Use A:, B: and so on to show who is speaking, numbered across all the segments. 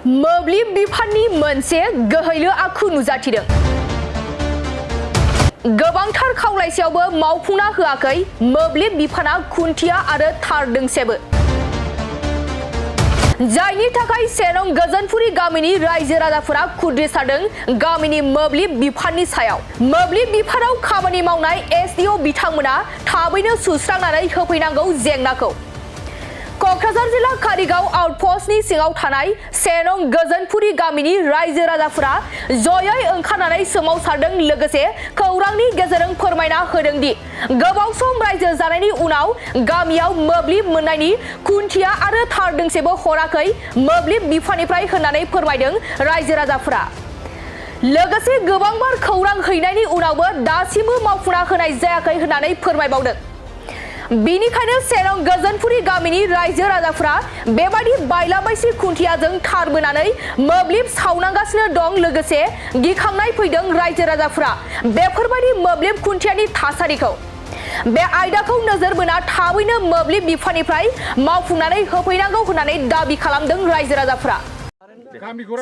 A: मोब्लिब बिफाननि मोनसे गोहैलो आखु नुजाथिदों। गोबांथार खावलायसेयावबो मावफुंना होआखै मोब्लिब बिफाना खुन्थिया आरो थार दोंसेबो। जायनि थाखाय सेरं गोजोनपुरी गामिनि रायजो राजाफोरा खुद्रिसारदों गामिनि मोब्लिब बिफाननि सायाव। मोब्लिब बिफानाव खामानि मावनाय एसडिअ बिथांमोना थाबैनो सुस्रांनानै होफैनांगौ जेंनाखौ। कक्राझार जिल्ला कारिगाव आउटपोस्टनि सिङाव थानाय सेरं गोजोनपुरी गामिनि रायजो राजाफोरा जयै ओंखारनानै सोमावसारदों लोगोसे खौरांनि गेजेरजों फोरमायना होदों दि गोबाव सम रायजो जानायनि उनाव गामियाव मोब्लिब मोननायनि खुन्थिया आरो थार दोंसेबो हराखै मोब्लिब बिफाननिफ्राय होननानै फोरमायदों रायजो राजाफोरा। लोगोसे गोबांबार खौरां हैनायनि उनावबो दासिमबो मावफुंना होनाय जायाखै होननानै फोरमायबावदों। बिनिखायनो सेरं गोजोनपुरी गामिनि रायजो राजाफोरा बेबादि बायलाबायसि खुन्थियाजों थार बोनानै मोब्लिब सावनांगासिनो दं। लोगोसे गिखांनाय फैदों रायजो राजाफोरा बेफोरबायदि मोब्लिब खुन्थियानि थासारिखौ। बे आयदाखौ नोजोर बोना थाबैनो मोब्लिब बिफाननिफ्राय मावफुंनानै होफैनांगौ होननानै दाबि खालामदों रायजो राजाफोरा।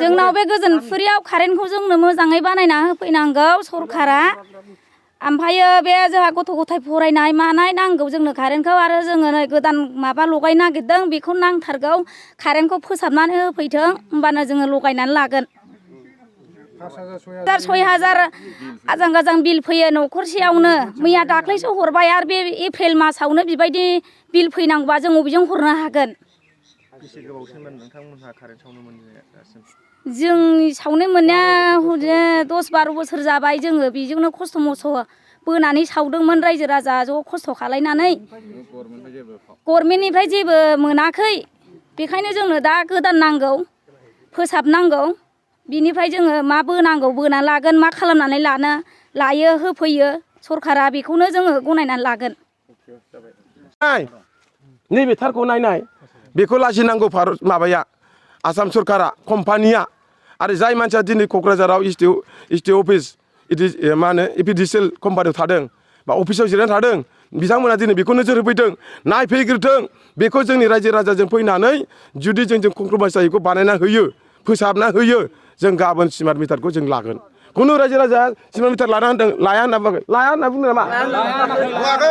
B: जोंनाव बे गोजोनपुरियाव कारेन्टखौ जोंनो मोजाङै बानायना होफैनांगौ सरकारा। ओमफ्रायो बे जोंहा गथ' गथाय फरायनाय मानाय नांगौ जोंनो कारेन्टखौ आरो जोङो नै गोदान माबा लगायनो नागिरदों बेखौ नांथारगौ। कारेन्टखौ फोसाबनानै होफैथों होमबानो जोङो लगायनानै लागोन। 6,000 आजां गाजां बिल फैयो न'खरसेयावनो। मैया दाख्लैसो हरबाय आरो बे एप्रिल मासावनो बेबायदि बिल फैनांगौबा जों बबेजों हरनो हागोन।
C: बेसे गोबावसैमोन नोंथांमोनहा कारेन्ट सावनो मोननाया दासिम?
B: जोंनि सावनो मोननाया 10-12 बोसोर जाबाय। जोङो बेजोंनो खस्थ' मस्थ' बोनानै सावदोंमोन रायजो राजा ज' खस्थ' खालायनानै। गभर्नमेन्टनिफ्राय जेबो मोनाखै। बेखायनो जोंनो दा गोदान नांगौ फोसाबनांगौ। बिनिफ्राय जोङो मा बोनांगौ बोनानै लागोन, मा खालामनानै लायो होफैयो सरकारा बेखौनो जोङो गनायनानै लागोन।
D: नैबे थारखौ नायनाय बेखौ लाजिनांगौ भारत माबाया आसाम सरकारा कम्पानिया। आरो जाय मानसिया दिनै क'क्राझाराव एसडिअ अफिस मा होनो एपिडिसिएल कम्पानियाव थादों बा अफिसाव जिरायनानै थादों बिथांमोना दिनै बेखौ नोजोर होफैदों नायफैग्रोथों। बेखौ जोंनि रायजो राजाजों फैनानै जुदि जोंजों कमप्रमाइस जायैखौ बानायना होयो फोसाबना होयो जों गाबोन स्मार्ट मिटारखौ जों लागोन। खुनु रायजो राजा स्मार्ट मिटार लाना होनदों लाया होनना बुङाखै। लाया होनना बुंदों नामा?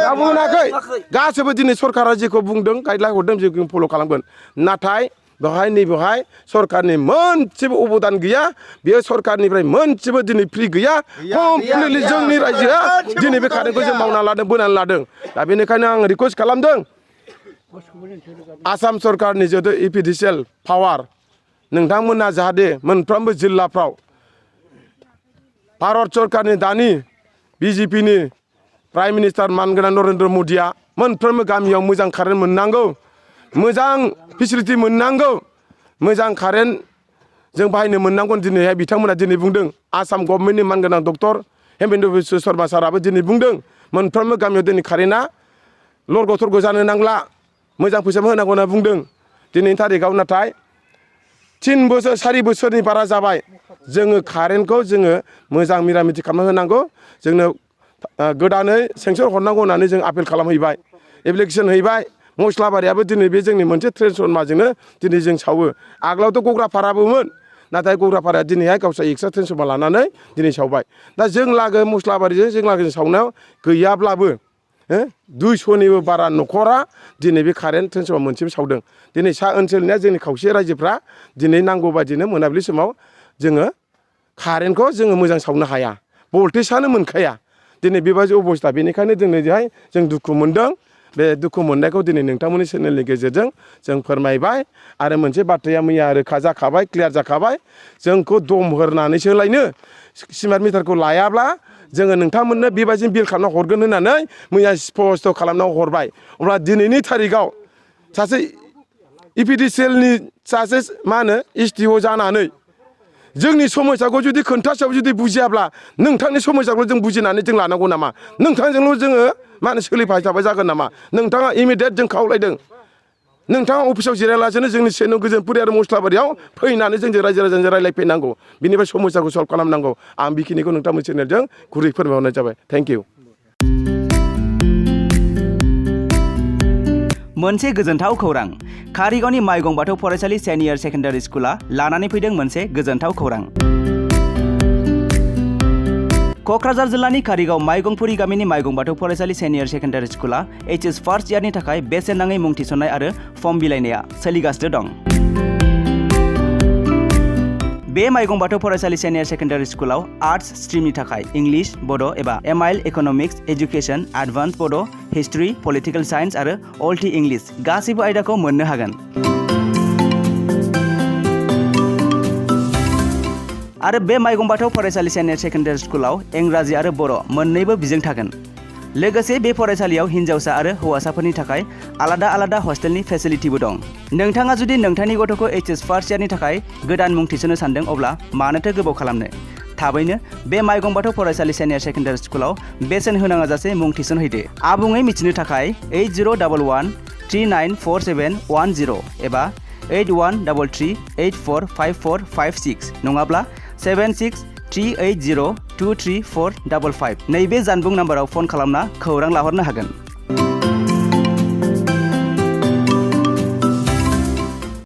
D: दाबो होनाखै। गासैबो दिनै सरकारा जेखौ बुंदों गाइडलाइन हरदों जों फल' खालामगोन। नाथाय बेवहाय सरकारनि मोनसेबो अबदान गैया। बेयो सरकारनिफ्राय मोनसेबो दिनै फ्रि गैया। कमप्लिटलि जोंनि रायजोआ दिनै बे कारेन्टखौ जों मावना लादों बोनानै लादों। दा बेनिखायनो आं रिकुवेस्ट खालामदों आसाम सरकारनि जिहेतु एपिडिसिएल पावार नोंथांमोना जाहाथे मोनफ्रोमबो जिल्लाफ्राव भारत सरकारनि दानि बिजेपिनि प्राइम मिनिस्टार मानगोनां नरेन्द्र मदिया मोनफ्रोमबो गामियाव मोजां कारेन्ट मोननांगौ, मोजां फेसिलिटि मोननांगौ, मोजां कारेन्ट जों बाहायनो मोननांगौ। दिनैहाय बिथांमोना दिनै बुंदों आसाम गभर्नमेन्टनि मानगोनां डक्टर हेमेन्त बिश्व शर्मा साराबो दिनै बुंदों मोनफ्रोमबो गामियाव दिनै कारेन्टआ लरग' थरग' जानो नांला मोजां फैसाबो होनांगौ होनना बुंदों। दिनैनि थारिखआव नाथाय 3 बोसोर 4 बोसोरनि बारा जाबाय। जोङो कारेन्टखौ जोङो मोजां मिरामिथि खालामना होनांगौ। जोंनो गोदानै सेंसन हरनांगौ होननानै जों आपिल खालामहैबाय, एप्लिकेसन हैबाय। मस्लाबारियाबो दिनै बे जोंनि मोनसे ट्रेन्सफर्मारजोंनो दिनै जों सावो। आगोलावथ' गग्रापाराबोमोन नाथाय गग्रापाराया दिनैहाय गावस्रा एक्सट्रा ट्रेन्सफर्मार लानानै दिनै सावबाय। दा जों लागो मस्लाबारिजों जों लागो सावनायाव गैयाब्लाबो 200निबो बारा न'खरा दिनै बे कारेन्ट ट्रेन्सफर्मार मोनसेबो सावदों। दिनै सा ओनसोलनिया जोंनि खावसे रायजोफ्रा दिनै नांगौ बायदिनो मोनाबिलि समाव जोङो कारेन्टखौ जोङो मोजां सावनो हाया, भल्टेजआनो मोनखाया। दिनै बेबायदि अबस्था। बेनिखायनो दिनैहाय जों दुखु मोनदों। बे दुखु मोननायखौ दिनै नोंथांमोननि चेनेलनि गेजेरजों जों फोरमायबाय। आरो मोनसे बाथ्राया मैया रोखा जाखाबाय, क्लियार जाखाबाय। जोंखौ दम होनानैसोलायनो स्मार्ट मिटारखौ लायाब्ला जोङो नोंथांमोननो बेबायदिनो बिल खालामना हरगोन होननानै मैया स्पस्ट खालामना हरबाय। अब्ला दिनैनि थारिखआव सासे इपिडिसिएलनि सासे मा होनो एसडिअ जानानै जोंनि समस्याखौ जुदि खोन्थासेयाव जुदि बुजियाब्ला नोंथांनि समस्याखौ जों बुजिनानै जों लानांगौ नामा? नोंथांजोंल' जोङो मा होनो सोलिबाय थाबाय जागोन नामा? नोंथाङा इमिडियेट जों खावलायदों। नोंथाङा अफिसाव जिरायालासेनो जोंनि सेरं गोजोनपुरी आरो मस्लाबारियाव फैनानै जोंजों रायजो राजाजों रायलायफैनांगौ। बिनिफ्राय समस्याखौ सल्भ खालामनांगौ। आं बेखिनिखौ नोंथांमोननि चेनेलजों गुरै फोरमायहरनाय जाबाय। Thank you.
E: मोनसे गोजोनथाव खौरां कारिगावनि माइगं बाथौ फरायसालि सेनियर सेकेन्डारि स्कुला लानानै फैदों मोनसे गोजोनथाव खौरां। क'क्राझार जिल्लानि कारिगाव माइगंफुरि गामिनि माइगं बाथौ फरायसालि सेनियर सेकेन्डारि स्कुला HS फार्स्ट इयारनि थाखाय बेसेन नाङै मुं थिसननाय आरो फर्म बिलाइनाया सोलिगासिनो दं। बे माइगं बाथौ फरायसालि सेनियर सेकेन्डारि स्कुलाव आर्ट्स स्ट्रिमनि थाखाय इंलिश, बड' एबा MIL इक'नमिक्स, एजुकेसन, एडभान्स बड', हिस्ट्रि, पलिटिकेल साइन्स आरो अल्टि इंलिश गासैबो आयदाखौ मोननो हागोन। आरो बे माइगं बाथौ फरायसालि सेनियर सेकेन्डारि स्कुलाव इंराजि आरो बर' मोन्नैबो बिजों थागोन। लोगोसे बे फरायसालियाव हिन्जावसा आरो हौवासाफोरनि थाखाय आलादा आलादा हस्टेलनि फेसिलिटिबो दं। नोंथाङा जुदि नोंथांनि गथ'खौ HS फार्स्ट इयारनि थाखाय गोदान मुं थिसननो सानदों अब्ला मानोथो गोबाव खालामनो? थाबैनो बे माइगं बाथौ फरायसालि सेनियर सेकेन्डारि स्कुलाव बेसेन होनाङा जासे मुं थिसनहैदो। आबुङै मिथिनो थाखाय 8011394710 एबा 8133845456 नङाब्ला 7638023455 नैबे जानबुं नाम्बाराव फन खालामना खौरां लाहरनो हागोन।